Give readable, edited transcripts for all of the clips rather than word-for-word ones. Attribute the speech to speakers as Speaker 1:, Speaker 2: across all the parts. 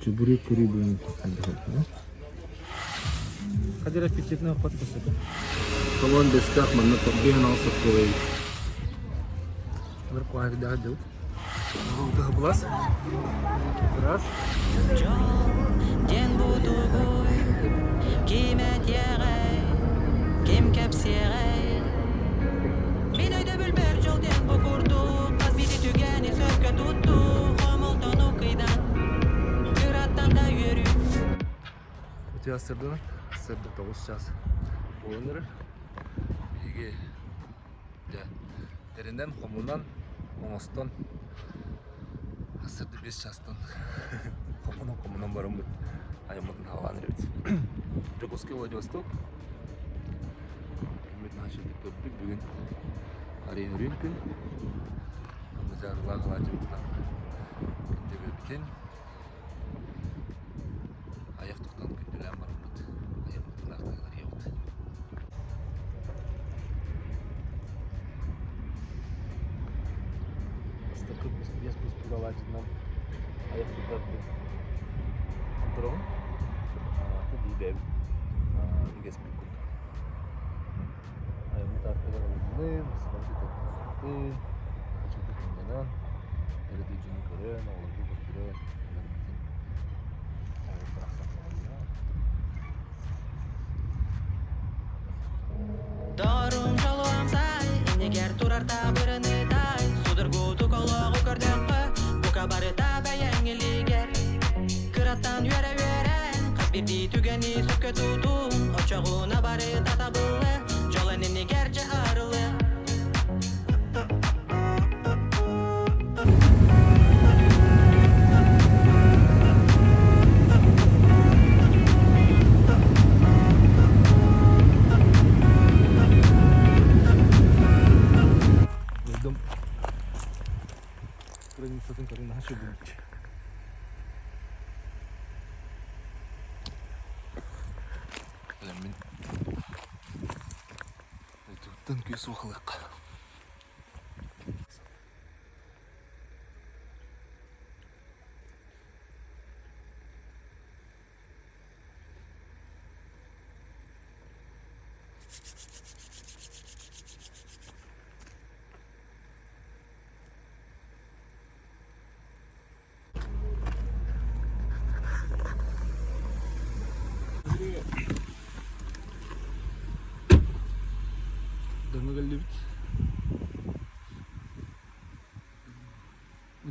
Speaker 1: Чебурек көрүү бүгүн Хадир аппетитный хот кусата. Салон бестах манна торгуйан алсак буолай. Бір куагда дут. Булас. Раз.
Speaker 2: Диэн бутугуй ким этиэҕэй, ким кэпсиэҕэй? Мин өйдөбүлбэр дьол диэн бу курдук хас биирдии түгэни сөпкө туттуу, хомолтону кыйдан, кыраттан да үөрүү.
Speaker 1: Утуйа сырдына, сырды 9 час буолан эрэр. Биһиги дьэ тэринэн, хомунан, оҥостон сырды 5 частан хомунан-хомунан бараммыт айаммытын хаалаан эрэбит. Дьокуускай Владивосток Күммүт наһаа үчүгэйдик көрдүк. Бүгүн арыйын күн. Онно дьаарылаах алаадьыбытынан күндүбүтүн айах тутан күндүлээн бараммыт айаммытын аахтыгын арыйабыт. Бастакы биэс буспут алаадьынан айах тутарбыт онтороҕун биибэбит үгэспит курдук. Айаммыт аартыгар ылынным, сыбаргы тэҥнэттим, ачыкы сынньанан, эрэ дьону көрөн, оҕолорго көрдөрөн, дьоммутун барахсан саҕалыйа.
Speaker 2: Торум дьолуом сай, иннигэр турар таабырыны тай, судургутук олоҕу көрдөххө, бука барыта бэйэҥ илиигэр. Кыраттан үөрэ-үөрэн, хас биирдии түгэни сөпкө тутун, оччоҕуна барыта табыллы, дьол иннигэр дьэ арылы.
Speaker 1: Дойдум границатын көрөн наһаа сөбүлүүр. Мин Туттан күүс уохалыахха. Дьоҥҥо кэллибит.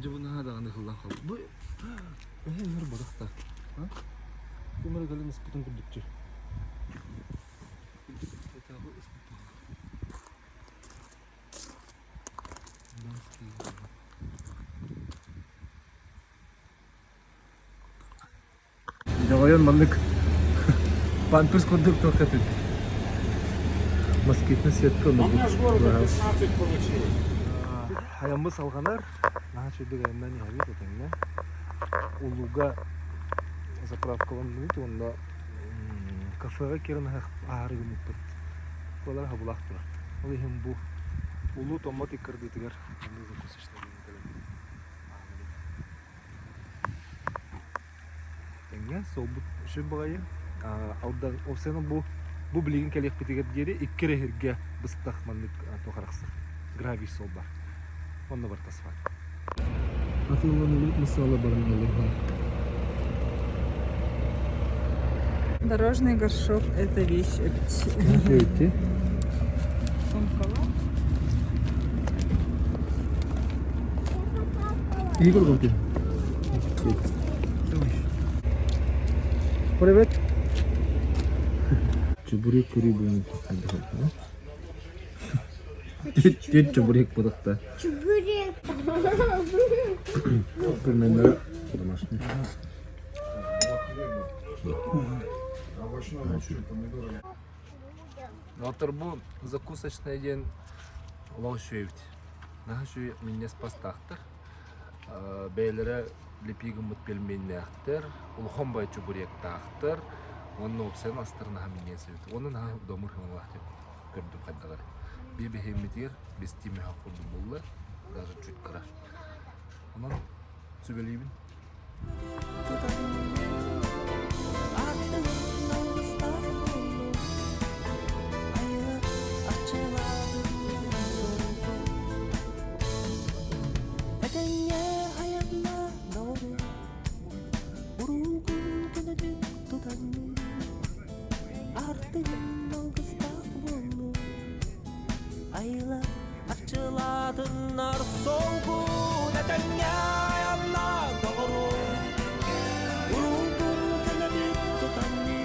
Speaker 1: Дьэ бу наһаа даҕаны ыһыллан хаалбыт. Бу эһэ өр бадахта. Ким эрэ кэлэн ыспытын курдукчу. Дьоҕойон маннык памперс курдук туох этин москитная сетка
Speaker 3: У меня с города 15 получилось.
Speaker 1: Айаммыт салҕанар, наһаа үчүгэйдик айаннаан иһэбит этэҥҥэ. Улууга заправкаланныбыт уонна кафеҕа киирэн аһаары гыммыппыт. Кафелар хабылаах турар. Ол иһин бу Улуу Томмот иккардытыгар маннык закусочнай диэн кэлэн Тэҥҥэ суолбут үчүгэй баҕайы. Алдан ол бу бу билигин кэлиэхпитигэр диэри икки эрэ иһиргэ быстах маннык туох арахсар гравий суол бар. Онно барыта асфальт. Атыыланыллыбыт масыала баран иһэллэр
Speaker 4: Дорожный горшок – это вещь
Speaker 1: Эбит.
Speaker 4: Сумкала.
Speaker 1: Игорь Гуркин. Привет. Чебурек көрүү бүгүн Тет чебурек будахта.
Speaker 5: Чебурек.
Speaker 1: Пельменнері домашний.
Speaker 3: Овощной вообще помидоры.
Speaker 1: Доктор бу закусочная диэн олох үчүгэй эбит. Наһаа үчүгэй минньигэс пастаахтар. Бэйэлэрэ лепи гыммыт пельменнээхтэр, улахан бай чебуректаахтар уонна уопсайынан астара наһаа минньигэс эбит. Уонна наһаа домур хымалаах диэн көрдүм хайдах эрэ. Биир бэһиэммитигэр бэстии мөһөх курдук буолла, даже чуть кыра. Онон сүбэлиибин.
Speaker 2: Латыннар солгун этэҥҥэ айанна доҕорум Уруйгун көнөбүт тутанныы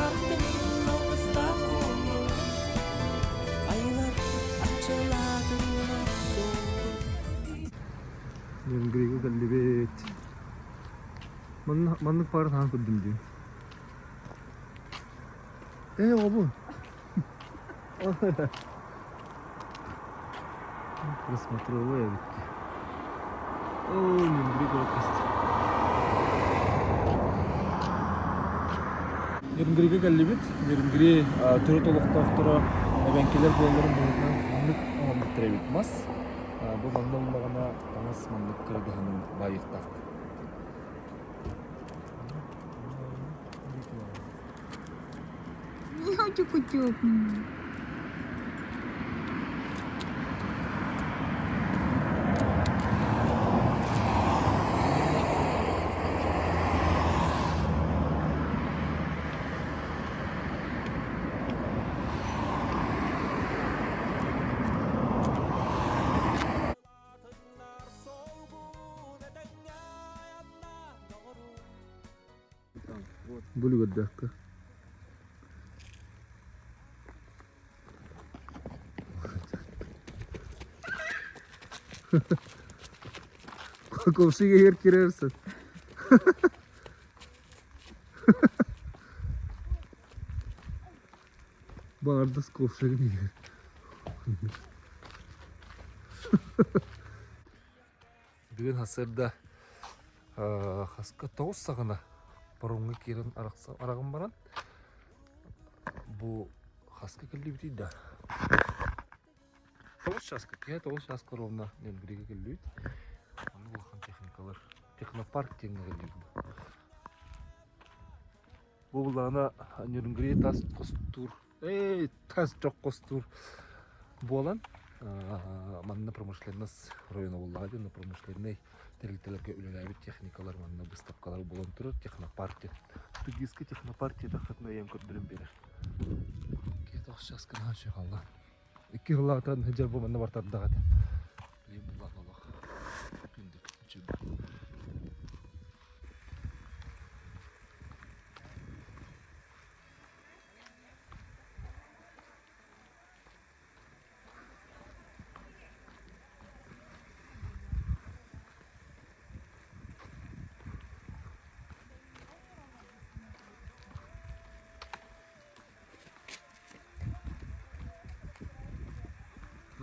Speaker 2: Артыгын алгыстаах буоллун Айылар арчылаатыннар суолгун
Speaker 1: Нерюнгрига кэллибит. Манна маннык паарын хаан көрдүм дии. Ээ, оҕобун. Просмотровая эбит. Оо, Нерюнгри крепость. Нерюнгрига кэллибит. Нерюнгри төрүт олохтоохторо эбэҥкилэр буолларын быһыытынан маннык оҥорбуттар эбит мас. Бу манна ыллаҕына таҥас маннык кырадаһынын баайыахтаах.
Speaker 4: Не хочу кутюк.
Speaker 1: Бу үлүгэрдээххэ. Ковшига иһэр кирерсин. Баҕардас ковшигын иһэр. Бүгүн сарсыарда хаска тоҕус саҕана паромҥа киирэн араҕан баран бу хаска кэллибитий да тоҕус чааска киэһэ тоҕус чааска ровно Нерюнгрига кэллибит. Онно улахан техникалар технопарк диэҥҥэ кэллибит. Бу былаана Нерюнгри тас хостуур Эй, тас чох хостуур буолан манна промышленность района буоллаҕа дии, промышленнай тэрилтэлэргэ үлэлээбит техникалар манна быыстапкалар буолан турар технопарк диэн. Тугиска технопарк диэтэххитинэ ыйан көрдөрөн биэрэр. Киһи сейчас гына халла. Икки сыллаатан дьэ бу манна бартардах этэ. Билигин буллаах олох күндүк үчүгэй.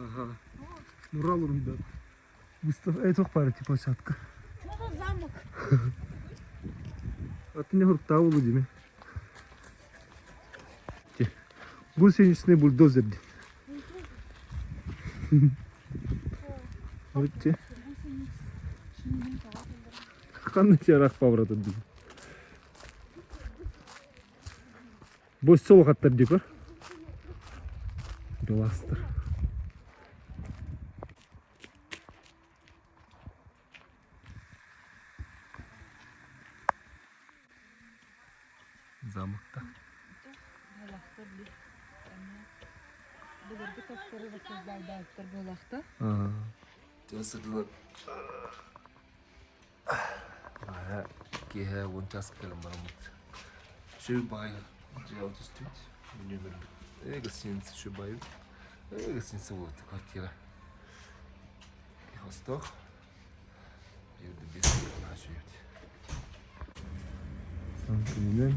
Speaker 1: Ага. Мурал уруйдан. Выстав... Этох пара типа площадка.
Speaker 5: Замок.
Speaker 1: А ты не хуртау Владимир. Гусеничный бульдозер. Вот те. Ханна тиарах паврата дии. Боссе хаттар дии көр. Беластар. Замокта.
Speaker 4: Былыргы тастары воссоздайдааттар буолахта.
Speaker 1: Сырдылар. Киэһэ уон чаас кэлэн бараммыт. Үчүгэй баҕайы дьиэҕэ түстүбүт. Нүөмэрбит. Ээ, гостиница үчүгэй баҕайы. Ээ, гостиница буолбут квартира. Хостоох. Биирдэ биэс үчүгэйбит. Күнүнэн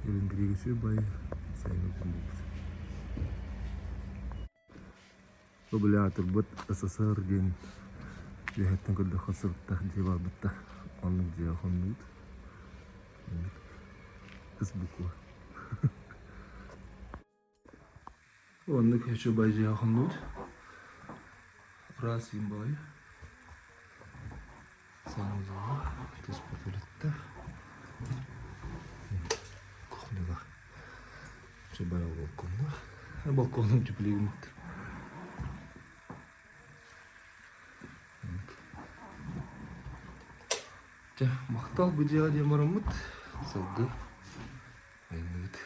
Speaker 1: Илингригэ үчүгэй баҕайы сайыҥҥы күн буолбут. Бу били аатырбыт СССР диэн үөһэттэн көрдөххө сырыттах дьиэ барбыт да оннук дьиэҕэ хоннубут. Кыс буква. Оннук үчүгэй дьиэҕэ хоннубут. Ыраас иин баҕайы. Санузела, туспа туалеттаах. Кухнялаах. Үчүгэй балконнаах. Балконум түпүлүгүммүт. Дьэ, махтал бу дьиэҕэ диэн бараммыт. Сылгы айанныыбыт.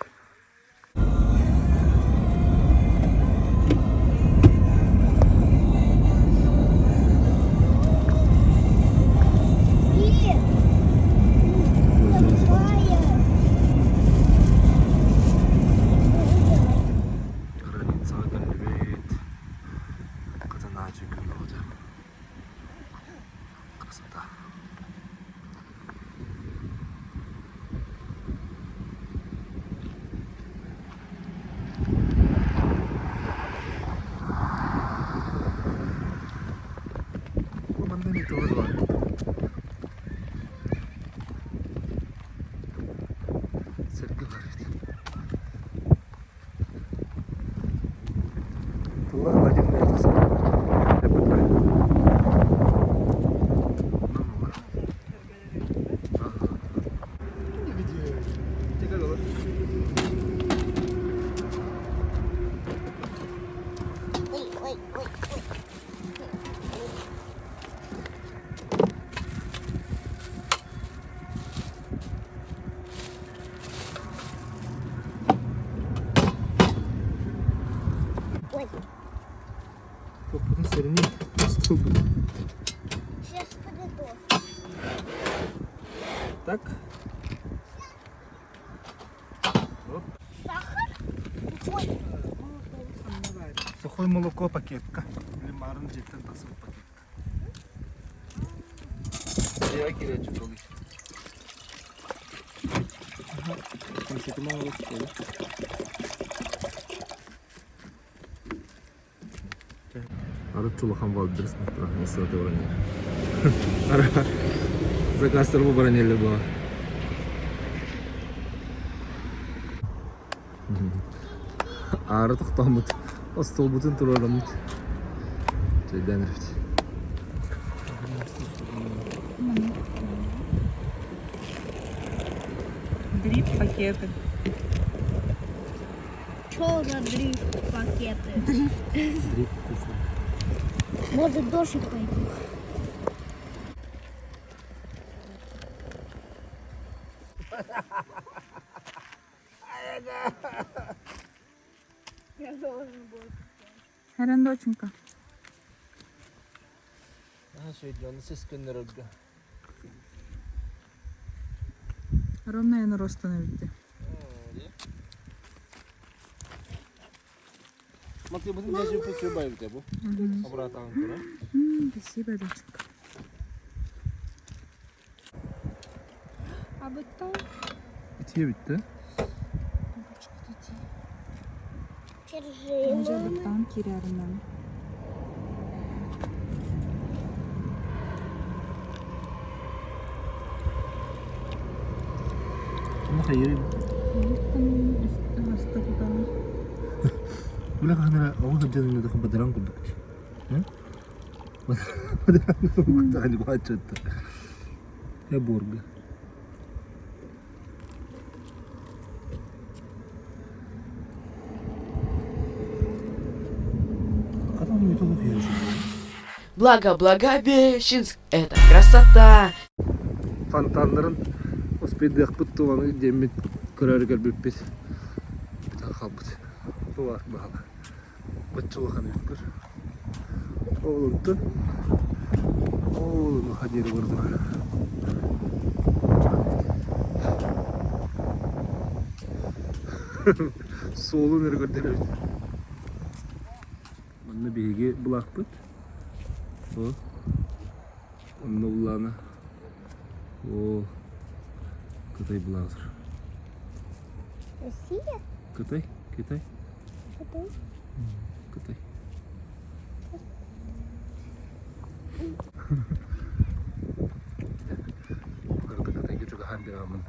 Speaker 1: Сэргэ бар эбит. Тыллар Владимир Попутун сэрини столбут.
Speaker 5: Сейчас подойду.
Speaker 1: Так. Оп.
Speaker 5: Сахар? Ой.
Speaker 1: Сухое молоко пакетка. Или марын жеттен тасып пакетка. Я киречу коли. Арыт улахан балдырыс муттура баранер. Заказтар бу баранелли була. Аара тохтооммут, остуолбутун туруораммыт. Чэйдээн эрэбит.
Speaker 4: Дрip пакеты.
Speaker 5: Чё за дрифт пакеты?
Speaker 1: Дрip вкусно.
Speaker 5: Может, дождик пойдет? Я должен был.
Speaker 4: Хэрэн доченька.
Speaker 1: Ага, шөйдөн сес көннөрөргө.
Speaker 4: Ровно я ростан эбитти.
Speaker 1: Матый бутун жашып пүчү байбыт бу. Обратан тура.
Speaker 4: Спасибо, доченька. А быттан?
Speaker 1: Итие битти.
Speaker 5: Держи.
Speaker 4: Уже быттан кирәрмен.
Speaker 1: Ama hayır.
Speaker 4: Быттан үсті кутан.
Speaker 1: Бile ханара оҕо сылдьан иннэ бадаран курдук. Бадаран курдук ани бааччатта. Я борга. Адам не только
Speaker 2: Благо, Благовещенск, это красота!
Speaker 1: Фонтаннарын успейдыахпыт туону диэммит көрөр көрбүппүт. Бүтэн хаалбыт. Бу бар баала. Баччылахан эбит көр. Оолунтун. Оолуну хадири бурдук. Суолун эрэ көрдөр эбит. Манна биһиги былаахпыт. О. Онно буллаана. О. Кытай былааҕыр.
Speaker 5: Россия?
Speaker 1: Кытай? Китай?
Speaker 5: Потом.
Speaker 1: Кытай. Кыргы Кытайга чугаһаан бирамын.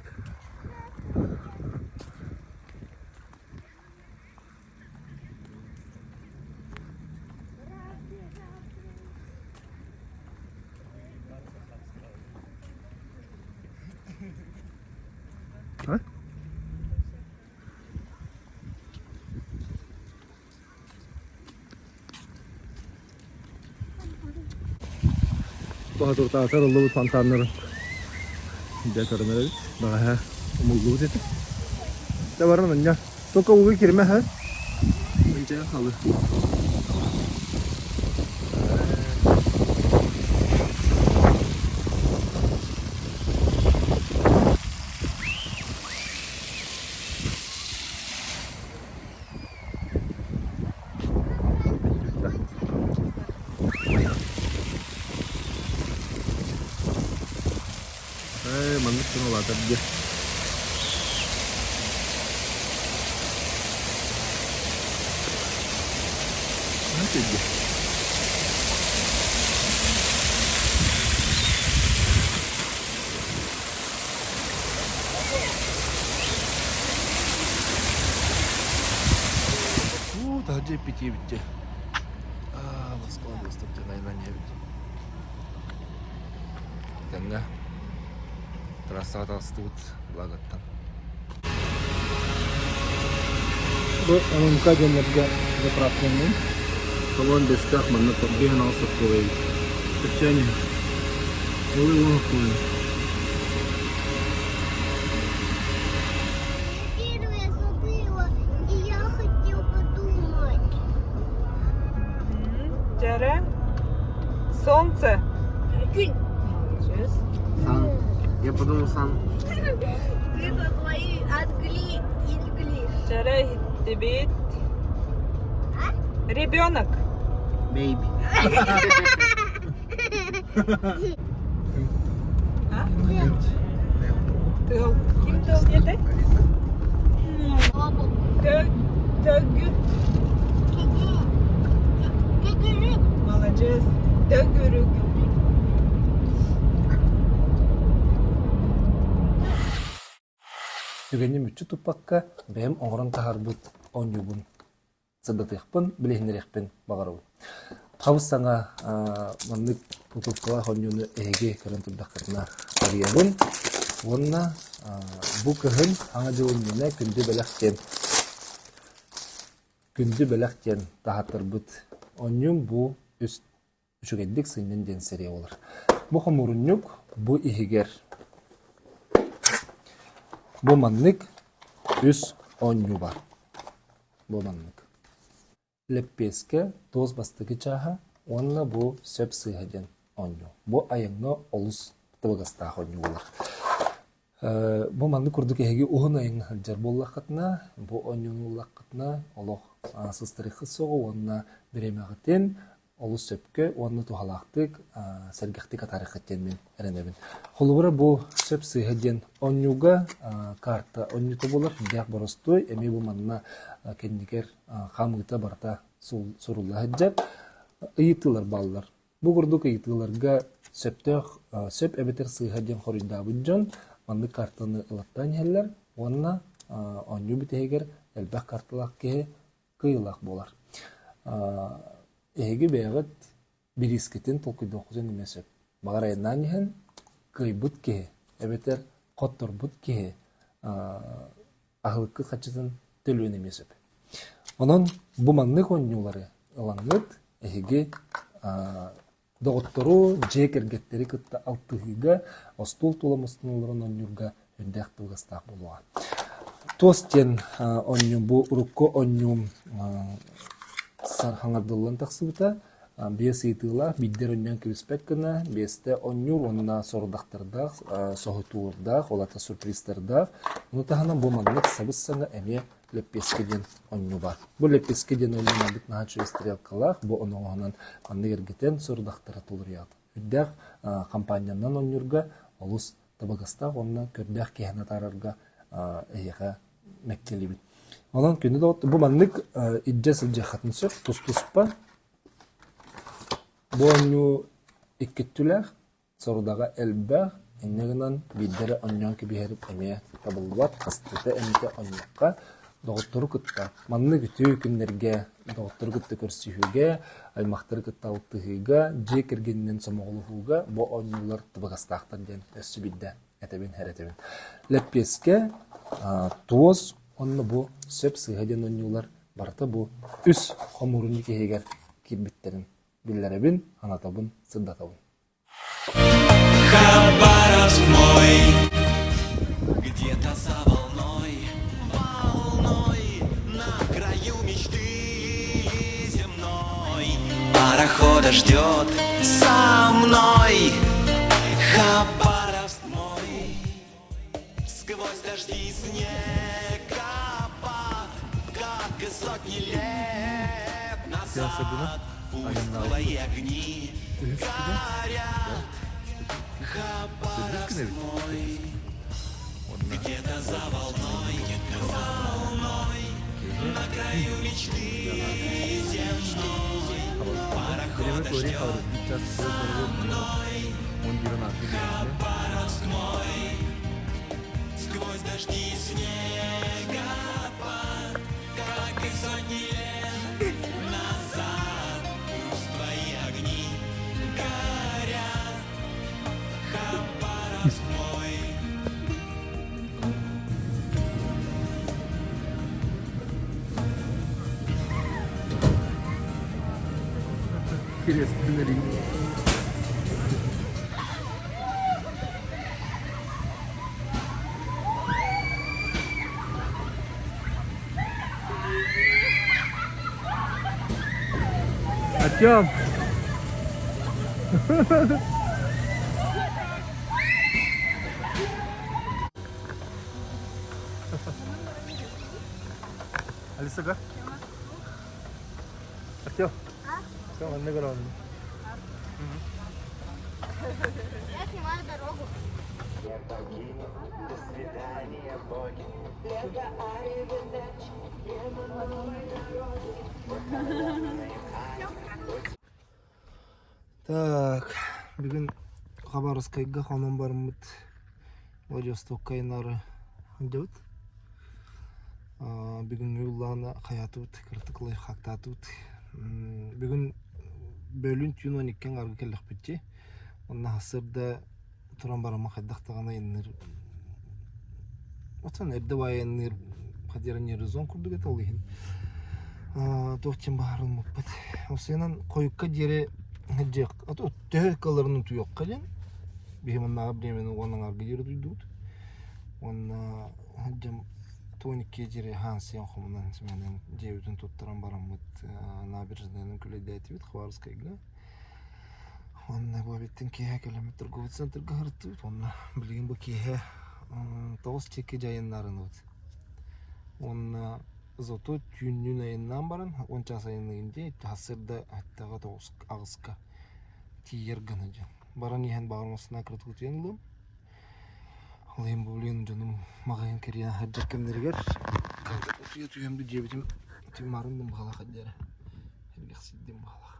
Speaker 1: А? Баһатуртаатар ыллыбыт фонтаннарын. Дьэ көрүнэр эбит. Баҕаһа умуллубут этэ. Дьэ баран анньа. Только ууга киирмэ ха. Мынча халы. Ээ, маннык гына улаатар диэ. Дии. Эппитиэбитчэ. Москва Восток айанан иһэбит. Тэҥҥэ трассаҕа таҕыстыбыт Благоттан. Бу ММК диэннэргэ заправканнын. Салон бэстээх манна биэһин аҕыс соккуолай эбит. Чэпчээн иһэр. Ылыы уон соккуолай.
Speaker 5: Первое забыла, и я хотел подумать.
Speaker 4: Дьэрэ. Солнце.
Speaker 5: Күн.
Speaker 4: Молодец.
Speaker 6: Сан. Я подумал сам.
Speaker 5: Ты со своей англи English.
Speaker 4: Дьэрэ иһиттибит. Ребенок.
Speaker 6: Baby.
Speaker 4: А? Тыал. Ким тыл диэтэй? Төгү.
Speaker 5: Төгүрүк.
Speaker 4: Молодец. Төгүрүк.
Speaker 1: Түгэни мүччү туппакка бэйэм оҥорон таһаарбыт оонньуубун сырдатыахпын, билиһиннэриэхпин баҕарабын. Хабыс-саҥа маннык упаковкалаах оонньууну эһиги көрөн турдаххытына арыйабын уонна бу кыһын Саҥа дьыл иннинэ күндү бэлэх диэн күндү бэлэх диэн таһааттарбыт оонньуум бу үс үчүгэйдик сынньан диэн сэрии буолар. Бу хомуурунньук бу иһигэр бу маннык үс оонньуу бар. Бу маннык. Лэппиэскэ туос бастакы чааһа уонна бу сөп сыыһа диэн оонньуу. Бу айаҥҥа олус табыгастаах оонньуу буолар. Бу маннык курдук эһиги уһун айаҥҥа сылдьар буоллаххытына, бу оонньууну ыллаххытына олох сыстарыаххыт суоҕа уонна бириэмэҕитин олус сөпкө уонна туһалаахтык, сэргэхтик атаарыаххыт диэн мин эрэнэбин. Холобура, бу сөп сыыһа диэн оонньууга карта оонньуута буолар, сүрдээх боростуой, эмиэ бу манна кэннигэр хаамыыта барыта сурулла сылдьар. Ыйытыылар бааллар. Бу курдук ыйытыыларга сөптөөх сөп эбэтэр сыыһа диэн хоруйдаабыт дьон маннык картаны ылаттаан иһэллэр уонна оонньуу бүтэһигэр элбэх карталаах киһи кыайыылаах буолар. Эһиги бэйэҕит бириискитин толкуйдуоххутун эмиэ сөп. Баҕар айаннаан иһэн кыайбыт киһи эбэтэр хотторбут киһи аһылыккыт харчытын төлүөн эмиэ сөп. Онон бу маннык оонньуулары ылаҥҥыт эһиги доҕоттору, дьиэ кэргэттэри кытта алтыһыыга, остуол тула мустан олорон оонньуурга үрдээх табыгастаах буолуоҕа. Туос диэн оонньуу бу урукку оонньуум хаҥардыллан тахсыбыта. Биэс ыйытыылаах, биирдэр оонньоон кэбиспэт гына, биэстэ оонньуур уонна сорудахтардаах, соһутуулардаах, ол аата сюрпризтардаах. Ону таһынан бу маннык сабыс-саҥа эмиэ лэппиэскэ диэн оонньуу баар. Бу лэппиэскэ диэн оонньуу маннык наһаа үчүгэй стрелкалаах, бу оноҕоһунан маннык эргитэн сорудахтара толоруйаҕыт. Үрдээх хампаанньанан оонньуурга олус табыгастаах уонна көрдөөх киһини атаарарга эһиэхэ мэктиэлиибин. Онон күнү да бу маннык илдьэ сылдьыаххытын сөп, тус-туспа. Бу оонньуу икки өттүлээх, Сорудаҕа элбэх, инньэ гынан биирдэрэ оонньоон кэбиһэр эмиэ табыллыбат, хастыыта эмитэ оонньуохха, доҕоттору кытта маннык үтүө күннэргэ доҕоттору кытта көрсүһүүгэ, аймахтары кытта алтыһыыга, дьиэ кэргэнинэн сомоҕолоһууга бу оонньуулар табыгастаахтар диэн өссө биирдэ этэбин эрэтэбин. Лэппиэскэ, туос уонна бу сөп сыыһа диэн оонньуулар барыта бу үс хомуурунньук иһигэр киирбиттэрин биллэрэбин, санатабын, сырдатабын.
Speaker 2: Хабаровск мой, где-то за волной, волной, на краю мечты земной. Парохода ждет со мной Хабаровск мой. Сквозь дожди и снегопад, как и сотни лет назад, пусть твои огни горят. Хабаровск мой, где-то за волной, волной, на краю мечты земной. Парохода ждет со мной Хабаровск мой, сквозь дожди и снегопад, как и сотни лет.
Speaker 1: Интересный. Артем! Алиса, га? Артем? Все, манна көрөҕүн.
Speaker 5: Я снимаю дорогу.
Speaker 1: Так, бүгүн Хабаровскайга хонон барыммыт Владивостокка айаннаары сылдьабыт. Бүгүҥҥү улаана хайаатыбыт, кыратык лайфхактаатыбыт. Бүгүн бөлүүн түүн 12 аҥаарга кэллэхпит дии. Онно сарсыарда туран бараммын хайдах даҕаны айанныыр Оттон эрдэ айанныыр хадиранерзон курдук этэ ол иһин туох диэн баһаарылмыппыт. Осуйанан хойукка диэри сылдьыах төһө кыалларын утуйуохха диэн биһи маннааҕы бириэмэни уон аҥаарга диэри утуйдубут. Уонна сылдьан 12 диэри хаансыйан хомунан симэнэн дьиэбитин туттаран бараммыт набережнайынан күлэйдээтибит Хабаровскайга. Уонна бу эбиттэн киэһэ кэлэммит торговый центрга сырыттыбыт уонна билигин бу киэһэ тоҕус чэки дьайыннарыныбыт. Уонна зато түүннүүн айаннаан баран уон чаас айанныгын дии сарсыарда эттэҕэ тоҕус аҕыска тиийэр гына дьон. Баран иһэн баҕармассына кыратык утуйан ылыам. Ол иһин бу билигин дьонум маҕаһыын кэрийэн сылдьар кэмнэригэр утуйа түһэн бу дьиэбитин тиммарын баҕалаах эрдэрэ сэргэхсийдим баҕалаах.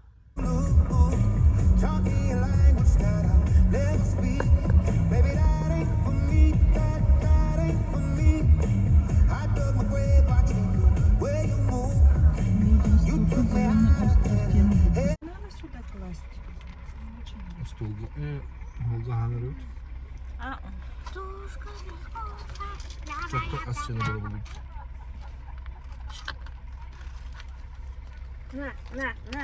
Speaker 4: Надо сюда класть.
Speaker 1: Остуолга оһолго аһаан өрөбүт.
Speaker 4: А,
Speaker 1: Чопто ас сыана буолбут.
Speaker 4: на, на, на.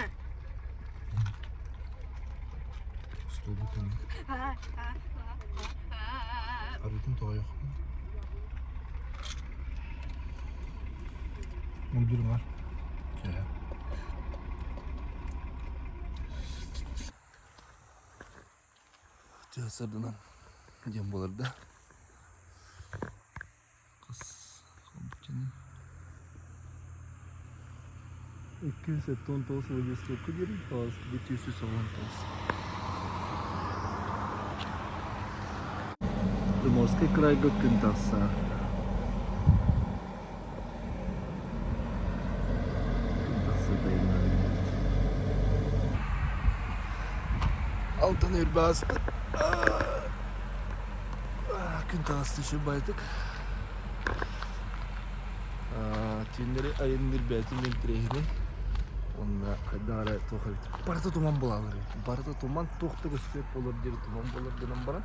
Speaker 1: Остуолга төннүк. Арыытын тоҕойох. Мундир бар. Тыа сырдынан диэн буолар да. Хас 279 Владивостокка диэри, 299. Приморскай крайга күн тахса. Күн тахса Алтан үрбэ ааспыт. Күн таҕыста үчүгэй Түүннэри айанныыр бэйэтин интэриэһинэй уонна хайдах эрэ туох эбит барыта туман буолаллар эбит барыта туман туох да көстүбэт буолар диэри туман буолар гынан баран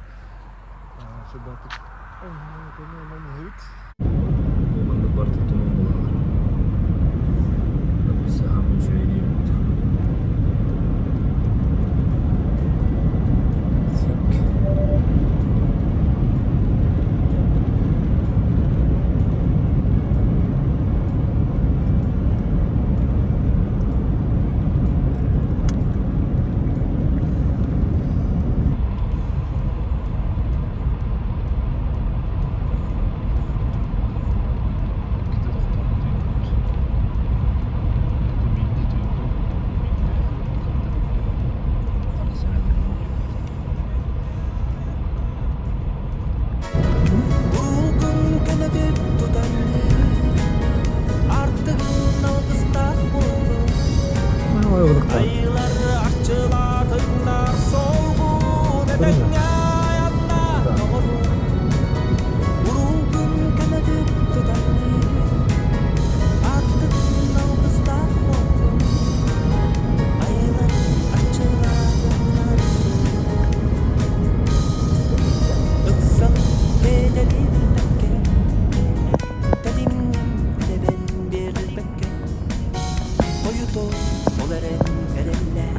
Speaker 1: сүрдээхтик айаннаан иһэбит. Маннык барыта туман буолаллар. Саамай үчүгэй диэбит. Иккитэ тохтоон утуйдубут. Это биирдэ утуйдум, биирдэ хара сэрэнэн
Speaker 2: Уругун көнөтүк тутан Артыгын алгыстаах буоллун Айлар арчылаатыннар солгун этэҥҥэ айанна доҕорум Уругун көнөтүк тутан Артыгын алгыстаах буоллун Айлар арчылаатыннар Ыксал бэйэлэрбэккэ, тэтимҥин тэбэн биэрбэккэ, хойутуу ол эрэн эрэллээх.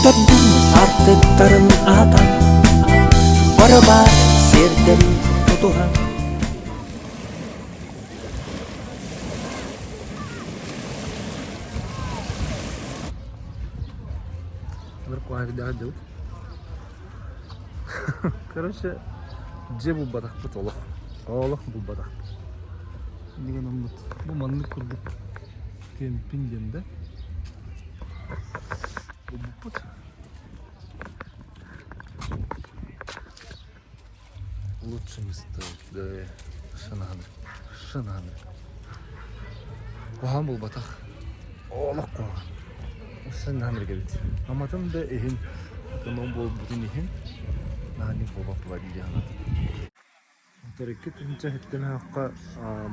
Speaker 2: төрдүн артыктарын аһатан, бары баар сиэрдэрин тутуһан.
Speaker 1: Короче, дьиэ булбатахпыт олох. Олох булбатахпыт. Инньэ гынаммыт бу маннык курдук кемпинг диэн да булбуппут. Лучше место да шананы. Шананы. Куһаҕан буолбатах. Олох куһаҕан. Шананы эбит. Аматын да иһин, эконом буолбутун иһин, наһаа буолбат буолар дии санаатым. Төрүккү тыһыынча сэттэмэһэххэ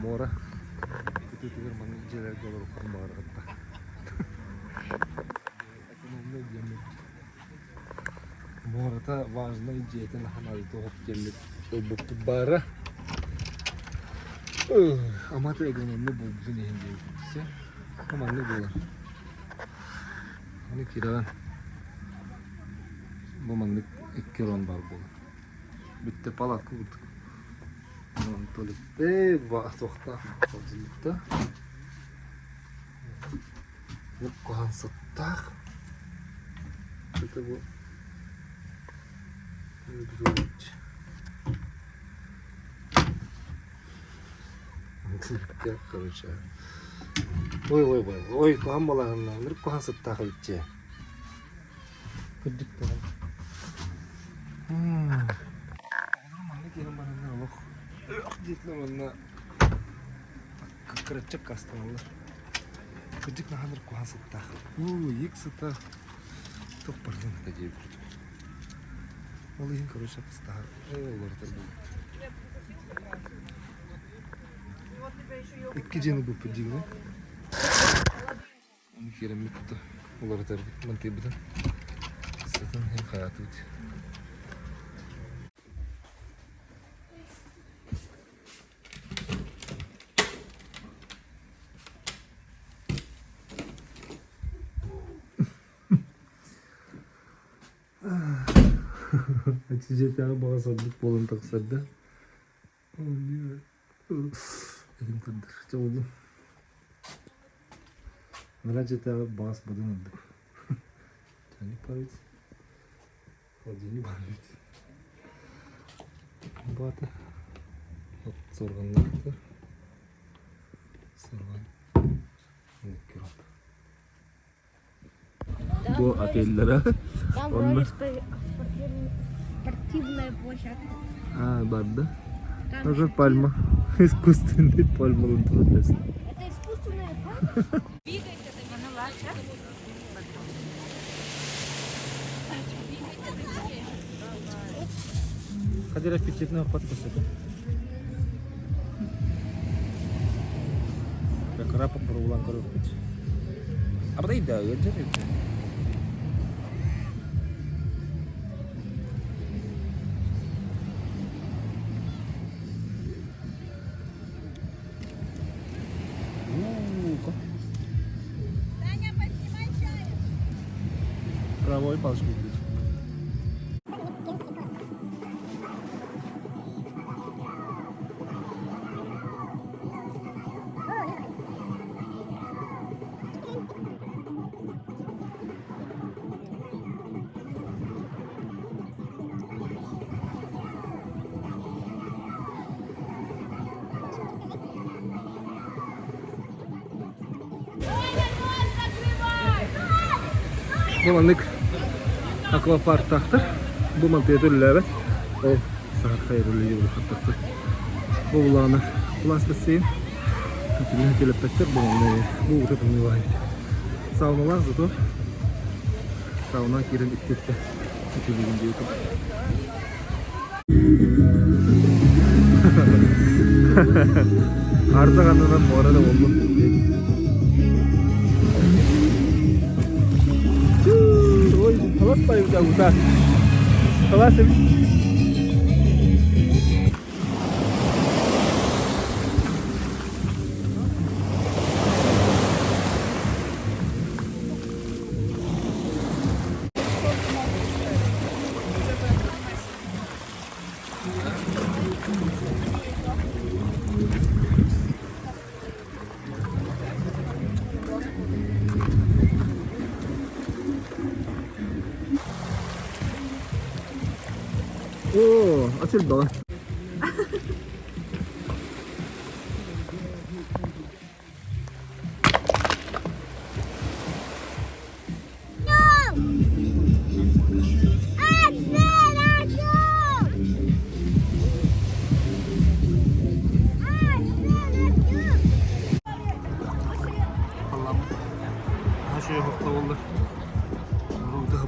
Speaker 1: муора кытыытыгар маннык дьиэлэргэ олоруохпун баҕарабын да. Экономнай диэммит. Муората важнай дьиэтин аһан туох диэммит ылбыппыт баара. Амата экономнай буолбутун иһин диэбиппит. Маннык буолар. Аны киирэҕин. Бу маннык икки рон баар буолар. Бүттэ палатка курдук. Онон туалетты туохтаах холодильникта. Куһаҕан сыттаах. Это бу короче. Ой, ой, ой, ой, куһаҕан балаҕаннаах, куһаҕан сыттаах эбит дьэ. Кырдьык даҕаны. Оҕолорум манна киирэн бараннар олох өх диэтилэр уонна кыраччык астыналлар. Кырдьык наһаа куһаҕан сыттаах. Уу, иик сыта туох бардын это диэбит курдук. Ол иһин короче кыстаһар олорутар буолбут. Икки дьиэни булпут диигин Ону киирэммит тута уларытарбыт мантыйбытын сытын иһин хараатыбыт. Дьиэтээҕи баҕа сордук буолан тахсар да. Этим кырдыр. Чэ буоллун. Нара дьиэтээҕи баҕас быдан ордук. Чайник парить. Холодильник парить. Баата. Вот сорҕаннаахтар. Сорҕан. Бу отеллара.
Speaker 5: Там
Speaker 1: Онно
Speaker 5: вроде спортивная площадка.
Speaker 1: А, барда.
Speaker 5: Там
Speaker 1: Тоже пальма. Искусственный пальма Это
Speaker 5: Это искусственная пальма?
Speaker 1: Хадира аппетитный охот көрсөтө. Кыра буруулаан көрүөхпүт. Абытай да ыалдьар эбит.
Speaker 5: Таня, поснимай чай.
Speaker 1: Правой палочку купить. Бу маннык аквапарктаахтар. Бу мантыйата үлэлээбэт. Ол саһархай үлэлиир улахаттахтар. Бу булаана кулаас бассейн. Түннүн телеппэттэр бу манна бу ута тымныылаах эбит. Сауналаах зато сауна киирэн иттиттэ үтүлүгүн диэки. Ардах аннынан муора да буолбут. Ой, халас байбыта ута. Халас эбит. Элбэҕин.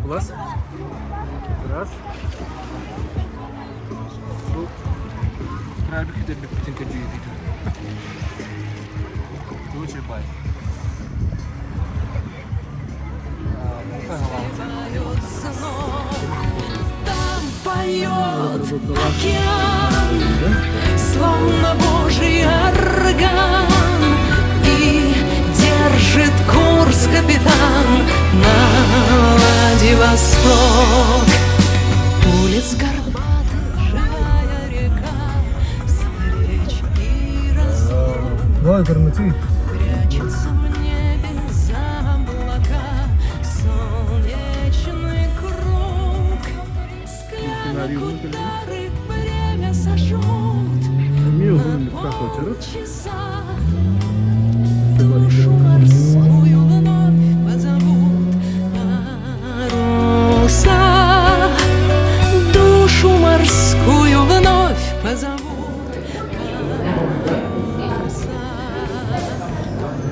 Speaker 1: Раз. Раз. Бу
Speaker 2: Там поет океан, словно божий орган, И держит курс капитан на Владивосток. Улиц горбатых живая река, встреч и разлук.
Speaker 1: Давай, кормите.
Speaker 2: Прячется в небе за облака солнечный круг. Склянок удары время сожжет на полчаса. Душу морскую вновь позовут паруса. Душу морскую вновь позовут паруса.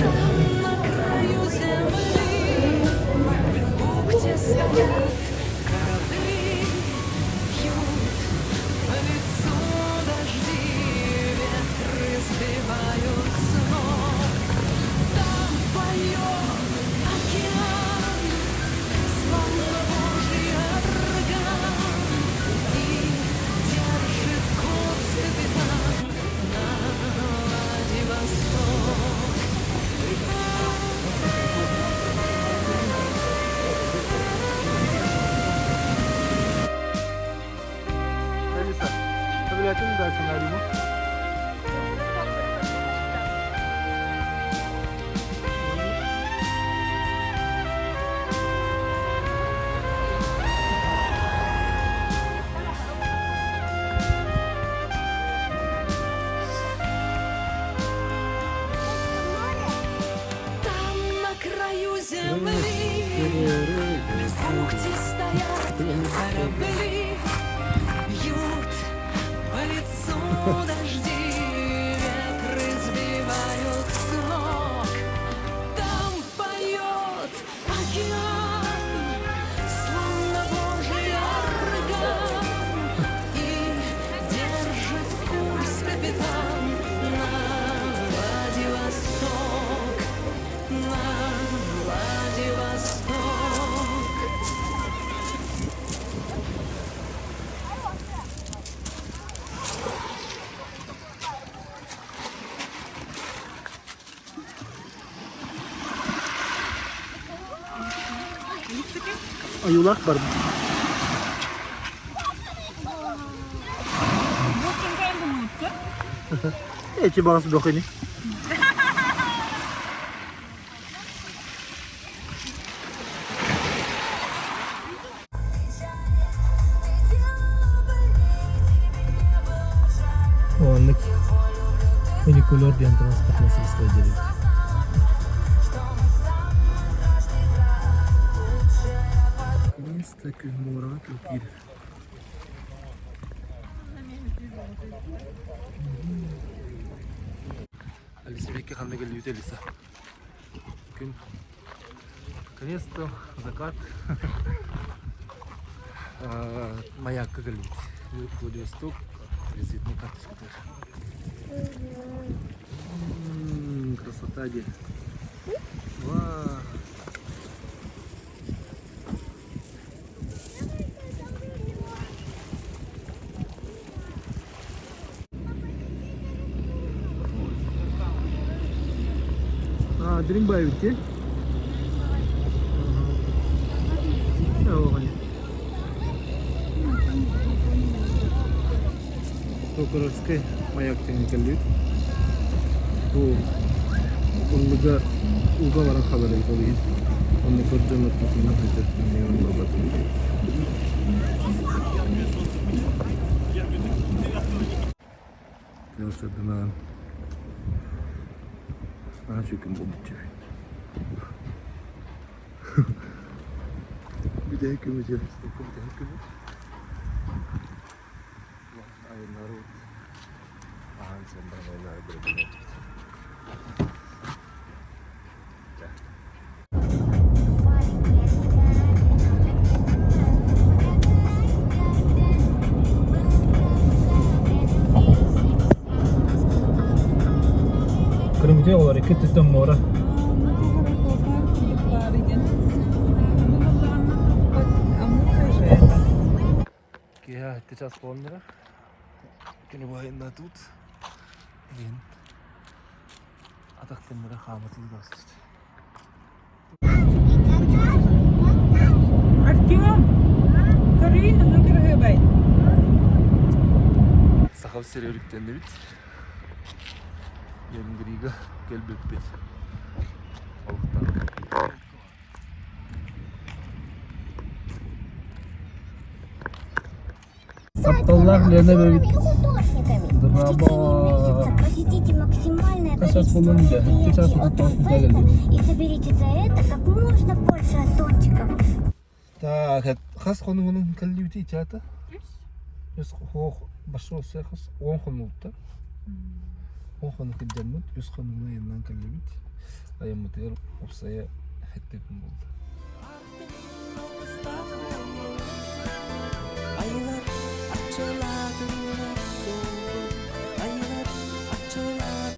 Speaker 2: Там на краю земли в бухте стоят корабли, бьют по лицу дожди, ветры сбивают с ног. Там поет океан, словно божий орган, и держит курс капитан на Владивосток.
Speaker 1: Алиса, Сөбүлээтиҥ да сценарийы?
Speaker 2: Там на краю земли в бухте стоят корабли, бьют по лицу дожди, ветры сбивают с ног. Там поет океан, словно божий орган, и держит курс капитан на Владивосток, на Владивосток.
Speaker 1: Айылаах бар. Эти баҕас бөх ини. Оннук фуникулер диэн транспортное средство диэбит. Наконец-то күн муораҕа киирэр. Алиса Вики ханна кэллибит Алиса. Күн наконец-то закат маякка кэллибит. Владивосток визитная карточка Красота дии. Вау. А, дириҥ баайбыт дии. Токаровскай маяк диэн кэллибит. Бу ыллыга ууга баран хаалар эбит ол иһин. Онно көрдөн ортотунан сылдьар. Велосипедынан Наһаа үчүгэй күн буолбут дии. Бүтэһик күммүт бүтэһик күммүт. Айаннары аһаан сиэн баран айаннары бэриллибит. Кырымытый олар икки өттүттэн муора. Киэһэ сейчас буоллара. Күнү быһайында тут. Диэн атах тимирэ хаамытыы астыт.
Speaker 4: Артем, Карина, ну кыргыбай.
Speaker 1: Сахал сири өрүктэннибит. Нерюнгрига кэлбиппит. Олохтоох. Тапталлаах Лена эбэбит
Speaker 5: художниками. Посетите максимальное
Speaker 1: Сейчас
Speaker 5: количество
Speaker 1: булун да. Сейчас
Speaker 5: мероприятий
Speaker 1: вот
Speaker 5: от
Speaker 1: тут
Speaker 5: и соберите за это как можно больше атончиков.
Speaker 1: Так, хас хонугунун кэллибити ичаата? Үс хоох башо хас 10 хонугутта. 10 хонук кылдьаммыт, үс хонугунан айаннаан кэллибит. Айаммытыгар уопсайа сэттэ күн буолла.